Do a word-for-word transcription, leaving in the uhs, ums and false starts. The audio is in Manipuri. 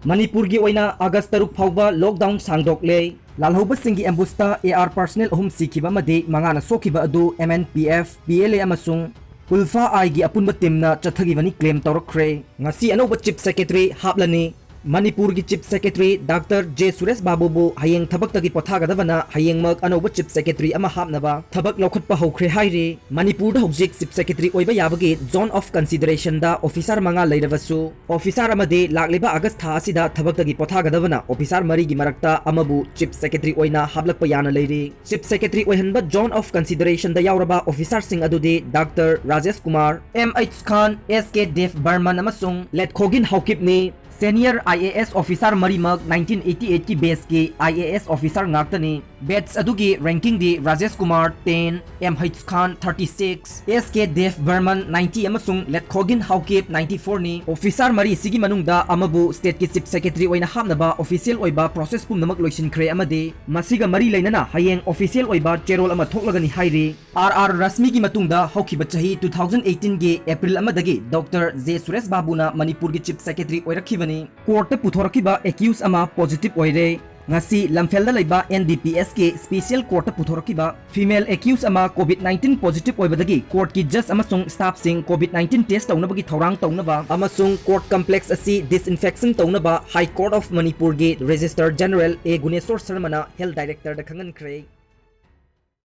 ꯃꯅꯤꯄꯨꯔꯒꯤ ꯑꯣꯏꯅ ꯑꯥꯒꯁ ꯇꯔꯨꯛ ꯐꯥꯎꯕ ꯂꯣꯛꯗꯥꯎꯟ ꯁꯥꯡꯗꯣꯛꯂꯦ꯫ ꯂꯥꯜꯍꯧꯕꯁꯤꯡꯒꯤ ꯑꯦꯝꯕꯨꯁꯇ AR personnel ꯑꯍꯨꯝ ꯁꯤꯈꯤꯕ ꯑꯃꯗꯤ ꯃꯉꯥꯅ ꯁꯣꯛꯈꯤꯕ ꯑꯗꯨ M N P F, P L A ꯑꯃꯁꯨꯡ ULFA-I ꯒꯤ ꯑꯄꯨꯟꯕ ꯇꯤꯝꯅ ꯆꯠꯊꯈꯤꯕꯅꯤ ꯀ꯭ꯂꯦꯝ ꯇꯧꯔꯛꯈ꯭ꯔꯦ꯫ ꯉꯁꯤ ꯑꯅꯧꯕ ꯆꯤꯐ ꯁꯦꯀ꯭ꯔꯦꯇꯔꯤ ꯍꯥꯞꯂꯅꯤ꯫ ꯃꯅꯤꯄꯨꯔꯒꯤ chief secretary doctor J Suresh ꯕꯥꯕꯨꯕꯨ ꯍꯌꯦꯡ ꯊꯕꯛꯇꯒꯤ ꯄꯣꯊꯥꯒꯗꯕꯅ ꯍꯌꯦꯡꯃꯛ ꯑꯅꯧꯕ ꯆꯤꯐ ꯁꯦꯀ꯭ꯔꯦꯇꯔꯤ ꯑꯃ ꯍꯥꯞꯅꯕ ꯊꯕꯛ ꯂꯧꯈꯠꯄ ꯍꯧꯈ꯭ꯔꯦ ꯍꯥꯏꯔꯤ꯫ ꯃꯅꯤꯄꯨꯔꯗ ꯍꯧꯖꯤꯛ ꯆꯤꯐ ꯁꯦꯀ꯭ꯔꯦꯇꯔꯤ ꯑꯣꯏꯕ ꯌꯥꯕꯒꯤ zone of consideration-ꯗ ꯑꯣꯐꯤꯁꯥꯔ ꯃꯉꯥ ꯂꯩꯔꯕꯁꯨ, ꯑꯣꯐꯤꯁꯥꯔ ꯑꯃꯗꯤ ꯂꯥꯛꯂꯤꯕ ꯑꯥꯒꯁ ꯊꯥ ꯑꯁꯤꯗ ꯊꯕꯛꯇꯒꯤ ꯄꯣꯊꯥꯒꯗꯕꯅ ꯑꯣꯐꯤꯁꯥꯔ ꯃꯔꯤꯒꯤ ꯃꯔꯛꯇ ꯑꯃꯕꯨ ꯆꯤꯐ ꯁꯦꯀ꯭ꯔꯦꯇꯔꯤ ꯑꯣꯏꯅ ꯍꯥꯞꯂꯛꯄ ꯌꯥꯅ ꯂꯩꯔꯤ꯫ ꯆꯤꯐ ꯁꯦꯀ꯭ꯔꯦꯇꯔꯤ ꯑꯣꯏꯍꯟꯕ zone of consideration-ꯗ ꯌꯥꯎꯔꯕ ꯑꯣꯐꯤꯁꯥꯔꯁꯤꯡ ꯑꯗꯨꯗꯤ doctor Rajesh Kumar, M H ꯈꯥꯟ, S K ꯗꯦꯕ ꯕꯔꯃꯟ ꯑꯃꯁꯨꯡ ꯂꯦꯠꯈꯣꯒꯤꯟ ꯍꯥꯎꯀꯤꯞꯅꯤ꯫ Senior I A S officer ꯃꯔꯤꯃꯛ nineteen eighty eight-ꯀꯤ batch-ꯀꯤ I A S officer ꯉꯥꯛꯇꯅꯤ꯫ Batch ꯑꯗꯨꯒꯤ ranking-ꯗꯤ Rajesh Kumar ten, M H ꯈꯥꯟ thirty six, S K ꯗꯦꯕ ꯕꯔꯃꯟ ninety ꯑꯃꯁꯨꯡ ꯂꯦꯠꯈꯣꯒꯤꯟ ꯍꯥꯎꯀꯤꯞ ninety four-ꯅꯤ꯫ ꯑꯣꯐꯤꯁꯥꯔ ꯃꯔꯤꯁꯤꯒꯤ ꯃꯅꯨꯡꯗ ꯑꯃꯕꯨ state-ꯀꯤ ꯆꯤꯐ ꯁꯦꯀ꯭ꯔꯦꯇꯔꯤ ꯑꯣꯏꯅ ꯍꯥꯞꯅꯕ ꯑꯣꯐꯤꯁꯤꯌꯦꯜ ꯑꯣꯏꯕ ꯄ꯭ꯔꯣꯁꯦꯁ ꯄꯨꯝꯅꯃꯛ ꯂꯣꯏꯁꯤꯟꯈ꯭ꯔꯦ ꯑꯃꯗꯤ ꯃꯁꯤꯒ ꯃꯔꯤ ꯂꯩꯅꯅ ꯍꯌꯦꯡ ꯑꯣꯐꯤꯁꯤꯌꯦꯜ ꯑꯣꯏꯕ ꯆꯦꯔꯣꯜ ꯑꯃ ꯊꯣꯛꯂꯒꯅꯤ ꯍꯥꯏꯔꯤ꯫ ꯑꯥꯔ ꯑꯥꯔ ꯔꯁꯃꯤꯒꯤ ꯃꯇꯨꯡꯗ ꯍꯧꯈꯤꯕ ꯆꯍꯤ two thousand eighteen-ꯒꯤ April ꯑꯃꯗꯒꯤ ꯗꯣꯛꯇꯔ ꯖꯦ ꯁꯨꯔꯦꯁ ꯕꯥꯕꯨꯅ ꯃꯅꯤꯄꯨꯔꯒꯤ ꯆꯤꯐ ꯁꯦꯀ꯭ꯔꯦꯇꯔꯤ ꯑꯣꯏꯔꯛꯈꯤꯕꯅꯤ꯫ ꯀꯣꯔꯠꯇ ꯄꯨꯊꯣꯔꯛꯈꯤꯕ ꯑꯦꯀ꯭ꯌꯨꯁ ꯑꯃ ꯄꯣꯖꯤꯇꯤꯚ ꯑꯣꯏꯔꯦ꯫ ꯉꯁꯤ ꯂꯝꯐꯦꯜꯗ ꯂꯩꯕ N D P S-ꯀꯤ ꯁ꯭ꯄꯦꯁꯤꯌꯦꯜ ꯀꯣꯔꯠꯇ ꯄꯨꯊꯣꯔꯛꯈꯤꯕ ꯐꯤꯃꯦꯜ ꯑꯦꯀ꯭ꯌꯨꯁ ꯑꯃ ꯀꯣꯚꯤꯗ nineteen ꯄꯣꯖꯤꯇꯤꯚ ꯑꯣꯏꯕꯗꯒꯤ ꯀꯣꯔꯠꯀꯤ ꯖꯖ ꯑꯃꯁꯨꯡ ꯁ꯭ꯇꯥꯐꯁꯤꯡ ꯀꯣꯚꯤꯗ nineteen ꯇꯦꯁ ꯇꯧꯅꯕꯒꯤ ꯊꯧꯔꯥꯡ ꯇꯧꯅꯕ ꯑꯃꯁꯨꯡ ꯀꯣꯔꯠ ꯀꯝꯄ꯭ꯂꯦꯛꯁ ꯑꯁꯤ ꯗꯤꯁꯏꯟꯐꯦꯛꯁꯟ ꯇꯧꯅꯕ High Court of Manipur-ꯒꯤ ꯔꯦꯖꯤꯁꯇ꯭ꯔꯥꯔ ꯖꯦꯅꯔꯦꯜ ꯑꯦ ꯒꯨꯅꯦꯁꯣꯔ ꯁꯔꯃꯅ ꯍꯦꯜꯊ ꯗꯥꯏꯔꯦꯛꯇꯔꯗ ꯈꯪꯍꯟꯈ꯭ꯔꯦ꯫